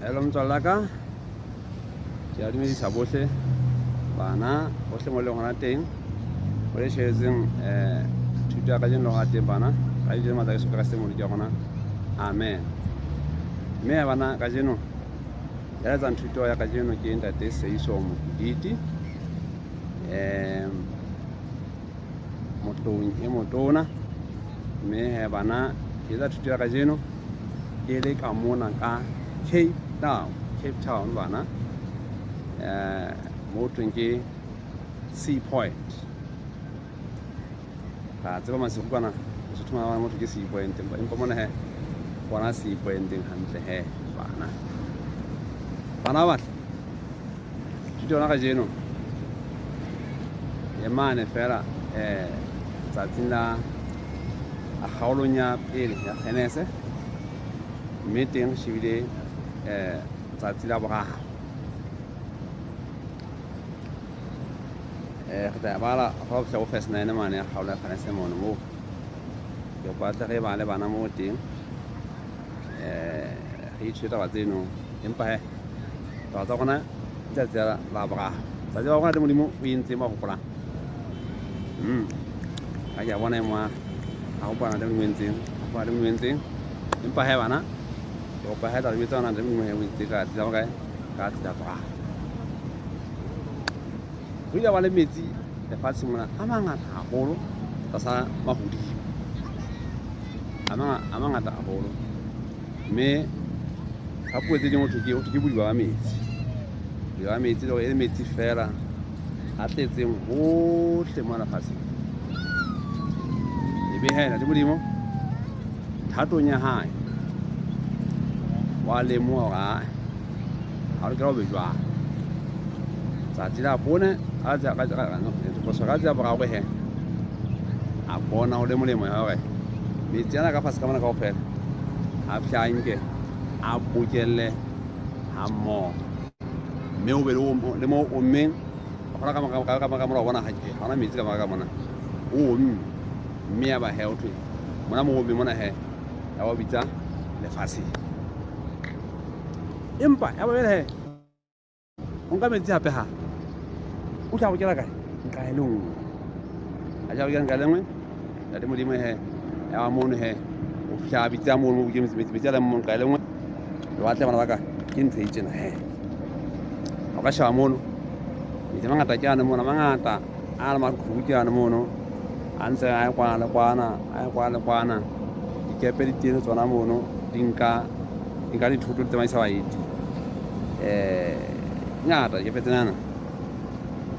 Hello motswalle wa ka, ke a dumedisa bohle bana bohle mo leng hona teng mo le shebetseng thuto ya kajeno le hona teng bana ka dijo matla Jesu Kreste Moloko wa rona amen. Mme ya bana kajeno ya etsang thuto ya kajeno ke ntate Seiso Mokuditi motlong e motona mme he bana ke etsa thuto ya kajeno ke le ka mona ka Cape Town, Cape Town bana mo thweng ke Sea Point. Ra tseba masigo kwana Lesotho mona motho ke Sea Point, empa mona he bona Sea Pointeng hantle he bana. Bana ba batle thuto yona kajeno e mane fela tsatsing la kgaolong ya pele ya Genese mme teng re shebile tsatsi la boraro. Re tla bala go fihla go verse 9 mane ya kgaolo ya Genese mono moo. Ke kopa tle re bale bana moo teng. Re ithute taba tseno empa he taba tsa rona letsatsi la boraro. Tsatsi la rona le Modimo o entseng ba hopolang. Ha ke a bona e mwa ha hopola le Modimo entseng, hopola le Modimo entseng. Empa he bana ke kopa he tla re jwetsa hore le Modimo he o entse ka tsatsi la bokae? Ka tsatsi la boraro. Ho ile ba le metsi lefatsheng mona a mangata haholo tlasa mahodimo. A mangata haholo. Mme ka puo tse ding ho thwe ke bodiba ba metsi. Bodiba ba metsi le hore e le metsi feela a tletseng hohle mona lefatsheng. Ebe he ntate Modimo thatong ya hae wa lemoha hore ae ha lokela ho be jwalo. Tsatsi la bone ka tsatsi la boraro he a bona ho le molemo ya hore metsi ana ka fatshe ka mona kaofela a fihle a nke a bokelle ha mmoho mme ho be le mo ommeng gona ka mora bona ga ke gona metsi ka mora ka mona o omme mme ya ba he o thwe mona mo omme mona he ya ba bitsa lefatsheng empa ya ba he o nka metsi hape ha o tla bokela kae nka e le nngwe a ja bokela nka le nngwe ntate Modimo he ya ba mono he o fihla a bitsa mono mo bokeng metsi metsi a leng mo nka e le nngwe lewatle bana ba ka ke ntho e tjena he o ka sheba mono metsi a mangata ke ane mono a mangata a le maqhubu ke ane mono a ntse a ye kwana le kwana a ye kwana le kwana dikepe di teng tsona mono di nka di nka dithoto di tsamaisa baeti ngata dikepe tsenana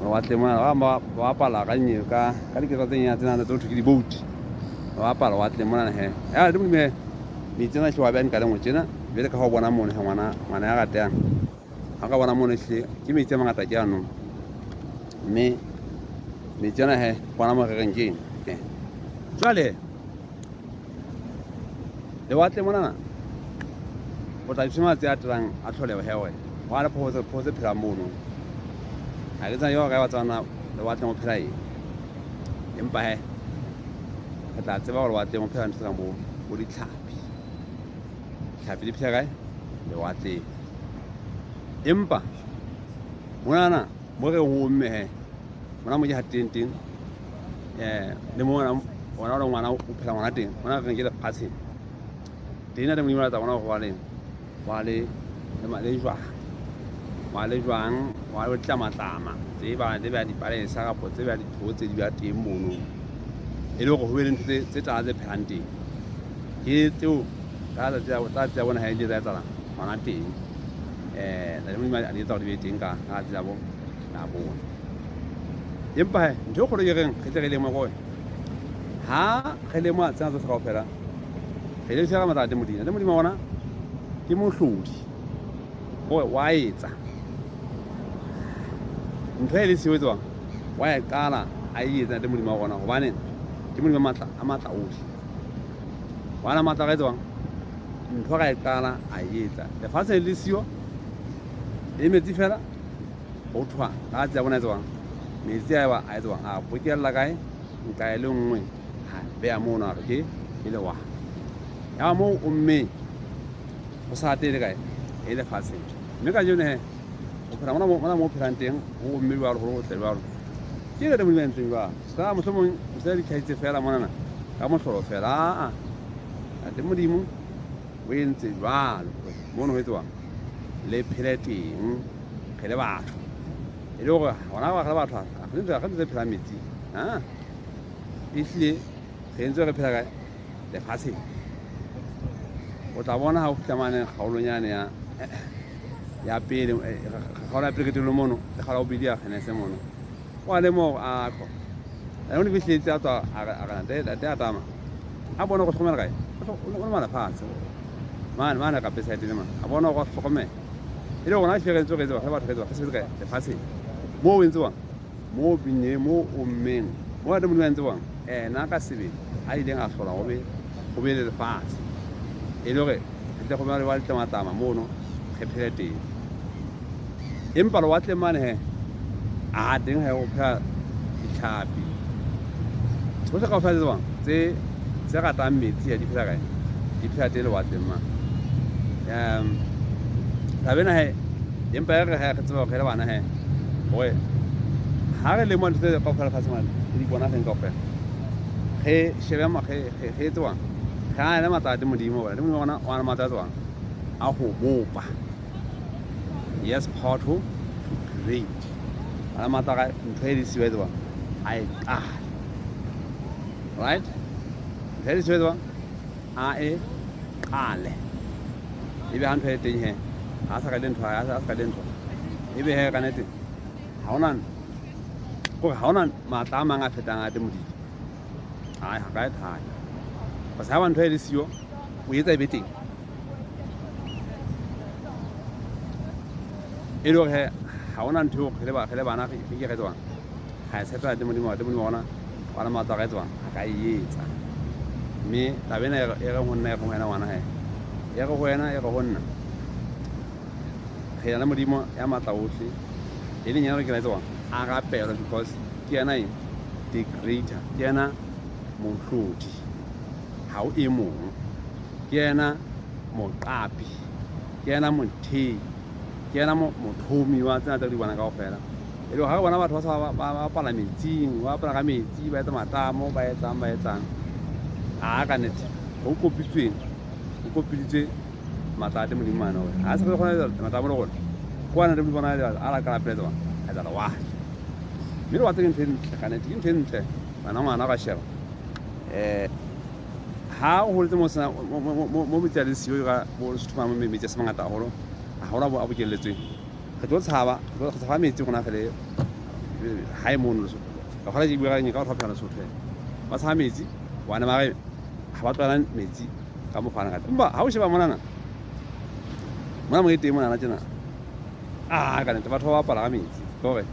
lewatleng mona ba bang ba bapala ka ka ka dikepe tse nyenyane tsenana tse ho thwe ke di-boat ba bapala lewatleng monana he ya le Modimo he metsi ana hle wa beha nka le nngwe tjena jwale ka ha o bona mono he ngwana ngwana ya ratehang ha ka bona mono ehlile ke metsi a mangata ke ano mme metsi ana he kwana mo re reng ke eng jwale lewatle monana o tla fumana tse atelang a tlholeho he wena wa le phoso phoso phelang mono ha ke tsena yo ka ba tsana lewatleng o phela eng empa he re tla tseba gore lewatleng o phela ntho tse kang bo bo ditlhapi ditlhapi di phela kae lewatleng empa monana mo re ho omme he mona mo ke hateng teng le mona ona le ngwana o phela ngwana teng mona re ke lefatsheng teng le Modimo tsa bona go le wa le le jwang wa le jwang wa le tlamatlama tse ba le ba dipalesa kapa tse ba ditho tse di ba teng mono e le hore ho be le ntho tse tala tse phelang teng ke tseo ka tsatsi la bona ha e di tsa etsahala hona teng le Modimo a di etsa hore di be teng ka tsatsi la bo la bone empa he ntho e kgolo ke reng re tle re lemohe gore ha re lemoha tsena tsohle kaofela re le ka matla a Modimo le Modimo wa rona ke mohlodi gore wa etsa ntho e le seo etswang wa e qala a e etsa le Modimo wa rona hobane ke Modimo matla a matla ohle wana matla a etswang ntho ra e qala a e etsa lefatshe le siyo e metsi fela ho thwa ka tsela bona etswang metsi a eba a etswang a bokella kae nka e le nngwe ha beha mono a re ke ke lewatle ya moo o mme o sa atele kae e lefatsheng. Mme kajeno he, o phela mona mona mo o phelang teng, ho omme jwalo, ho le hotle jwalo. Ke ena Modimo a entseng jwalo. Se ka mohlomong o se di tlhahitse fela monana ka mohlolo fela. Aa, Ntate Modimo o entse jwalo hore mono ho etsuwang le phele teng re le batho. E le hore hona re le batho ha re ntse re phela metsing. Ah, ehlile re entse re phela kae? Lefatsheng. O tla bona ha o fihla mane kgaolong yane ya ya pele, kgaolo ya pele qetellong mono le kgaolo ya bobedi ya Genese mono. O a lemoha hore a kho. Ene o ne fihletse a tswa a re a re ntate ntate a tama. A bona go hlokomela kae? O le mane fatshe. Mane mane ka pesa teng mane. A bona go hlokomela. E le rona hlile re ntse re tseba re batho re tseba re sebetsa kae lefatsheng. Mo o entsewang mo binne mo o mmeng mo ntate Modimo a entsewang ena ka sebele a ileng a hlola go be go be le lefatshe. E le hore re tle go be le wa letlamatlama mono re phele teng. Empa lewatleng mane he a teng he go phela ditlhapi tsohle kaofela tse tsebang tse tse ratang metsi ya di phela kae di phela teng lewatleng mane. Taba ena he empa e re he re tseba hore re le bana he hore ha re lemoha ntho tse kaofela lefatsheng mane re di bona reng kaofela re shebe re etsewang re anele matla a teng Modimo hobane Modimo wa rona o na le matla a tsewang a ho bopa. He has power to create. A na matla a ntho e le siwa e tsewang a e qale. Right? Ntho e le siwa e tsewang a e qale. Ebe ha ntho e teng he, ha sa qale ntho, ha sa qale ntho. Ebe he ka nete ha hona kore ha hona matla a mang a fetang a teng Modimo. Hai, ha ka e thata. Because ha ba ntho e le siyo, o etsa e be teng. E le hore he ha hona ntho eo re le bana re ke re tsebang. Ra e tshepela teng Modimo, teng Modimo wa rona wa le matla a ka e tsebang, a ka e etsa. Mme taba ena e re ho nna e re ho wena ngwana he. E re ho wena e re ho nna. Re na le Modimo ya matla ohle. E leng yena re ke ra tsebang a rapelwa because ke yena eng? The creator. Ke yena mohlodi. Ha o e mong. Ke yena moqapi. Ke yena mothei. Ke yena mothomi wa tsena tse re di bonang kaofela. E le hore ha re bona batho ba sa ba bapala metsing, ba bapala ka metsi, ba etsa matamo, ba etsang ba etsang. A ka nnete ho kopitsweng, ho kopiditswe matla a teng Modimo mane hore ha se re kgona ho etsa matamo le rona. Kwana re bona a la qala pele tsona, a etsa lewatle. Mme lewatle ke ntho e ntle ka nnete, ke ntho e ntle. Bana ngwana ka sheba. Ha o holetse mo sena mo metsi a leng siyo ka bo Lesotho mo metsi a se mangata haholo, haholo a bokelletsweng. Re tlo tshaba, re tshaba metsi rona re le hae mono Lesotho. Ka kgona ke bua ka ka batho ba phelang Lesotho. Ba tshaba metsi, hobane ba re ha ba tlwaela metsi ka mokgwa wa ngata. Empa ha o sheba monana, mona mo e teng monana tjena. Ah, ka nnete batho ba bapala ka metsi. Ke hore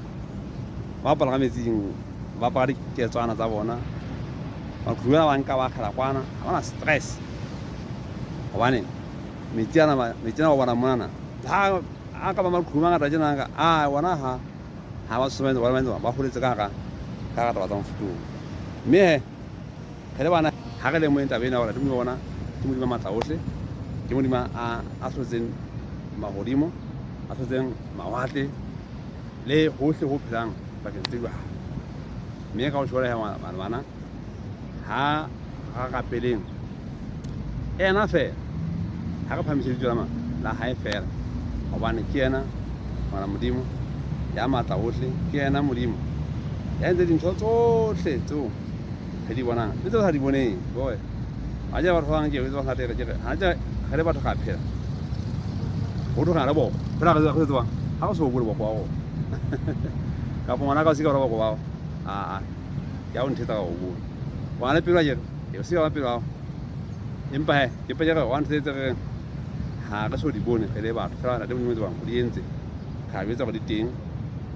ba bapala ka metsing, ba apara diketswana tsa bona. Maqhubu ana ba nka ba akgela kwana, ha bana stress. Hobane metsi ana metsi ana ba bona monana ha a ka ba maqhubu a mangata tjena ka a bona ha ha ba so ba ba ba holetse ka hara ka hara taba tsa mofuta oo. Mme he re le bana ha re lemoheng taba ena hore Modimo wa rona ke Modimo a matla ohle, ke Modimo a a hlotseng mahodimo, a hlotseng mawatle le hohle ho phelang bakeng tse jwalo. Mme ka ho tjho he bana ha ra rapeleng ena feela, ha re phahamise lebitso la la hae feela, hobane ke yena ngwana Modimo ya matla ohle, ke yena Modimo ya entse dintho tsohle tseo re di bonang le tseo sa di boneng. Boy, ha je batho ba bang ke ba ngata ke re ha je re le batho ra phela ho tloga le boko phela re re tsebang ha re so bone boko wa rona kapa ngwana ka o se ka bona boko wa a a ya o nthetsa ka o bone ngwana le pelo a ke o se ka pelo ao empa he ke pa re wa nthetsa re ha re so di bone re le batho fela le Modimo tsebang o di entse ra jwetsa gore di teng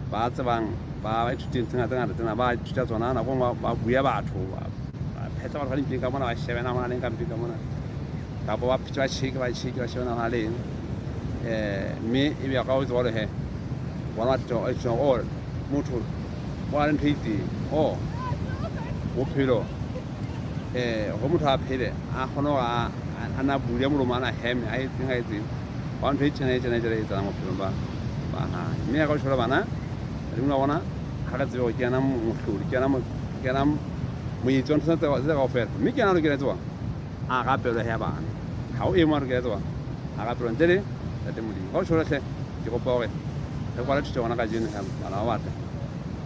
ba tsebang ba ithuteng tse ngata ngata tsena ba ithuta tsona nako nngwe ba bua batho ba phetla batho ba dimpeng ka mona ba shebe na hona leng ka mpeng ka mona kapa ba ba cheke ba cheke ba shebe na hona leng mme e be ka o tseba hore he bona ba ithuta o motho o na le ntho e itseng o bophelo hore motho a phele a kgone hore a na bule molomo a na heme a etseng a etseng Wa ntho e tjena e tjena e tjena e etsahalang bophelong ba ba hae. Mme ya ka o tjhola bana, Modimo wa rona ha re tsebe hore ke yena mohlodi, ke yena ke yena moetsi wa ntho tse tse kaofela. Mme ke yena a lokela tswa a rapelwe he bana. Ha o e mong a lokela tswa a rapelwe ntle le Ntate Modimo. Ka o tjhola hle, ke kopa hore re kwale thuto ya rona kajeno he bana ba batle.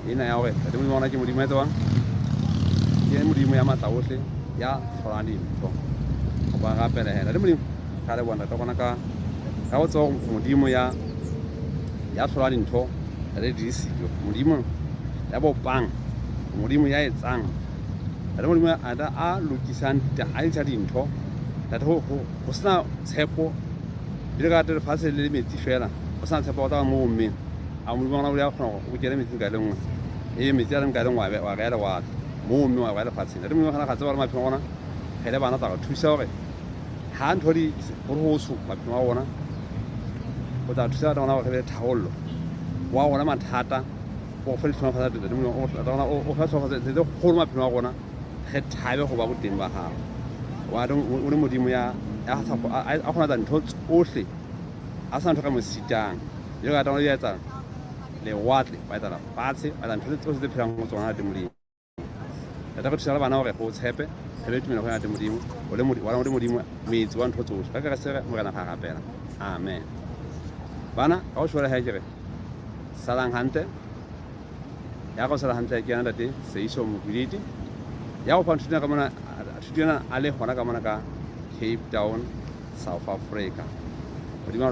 Ena ya hore Ntate Modimo wa rona ke Modimo ya tsebang, ke Modimo ya matla ohle, ya hlolang dintho. Kopa re rapele he. Ntate Modimo, ra leboha Ntate rona ka ka ho tseba hore Modimo ya ya hlolang dintho re di siyo. Modimo ya bopang, Modimo ya etsang. Ntate Modimo a a lokisang a etsa dintho. Ntate ho ho sena tshepo le ka lefatshe le metsi fela, ho sena tshepo tsa mo mme. A Modimo wa rona o ya kgona hore o kene metsing ka le nngwe. Ee, metsi a leng ka le nngwe wa rea lewatle. Moo mme wa rea lefatsheng. Ntate Modimo wa rona ga tseba hore maphelong a rona re le bana tla re thusa hore ha ntho di gore ho tsho maphelong a rona o tla thusa rona hore re be le tharollo wa rona mathata o fa ditlhonofatsa Ntate Modimo o rona o fa tlhonofatsa tse kgolo maphelong a rona re thabe go ba boteng ba gago wa o le Modimo ya a kgona etsa ntho tsohle a sa ntho ka mo sitang jalo ka taba ya etsa lewatle wa etsa lefatshe wa etsa ntho tse tsohle tse phelang ho tsona Ntate Modimo. Ntate re thusa le bana hore go tshepe re be tumelo go Ntate Modimo o le Modimo o le Modimo moetsi wa ntho tsohle ka Kreste Morena ra rapela amen. Bana ka ho shwela he ke re salang hantle ya go sala hantle ke yana Ntate Seiso Mokwiliti ya go fa thuto ka mona thuto ena a le hona ka mona ka Cape Town South Africa.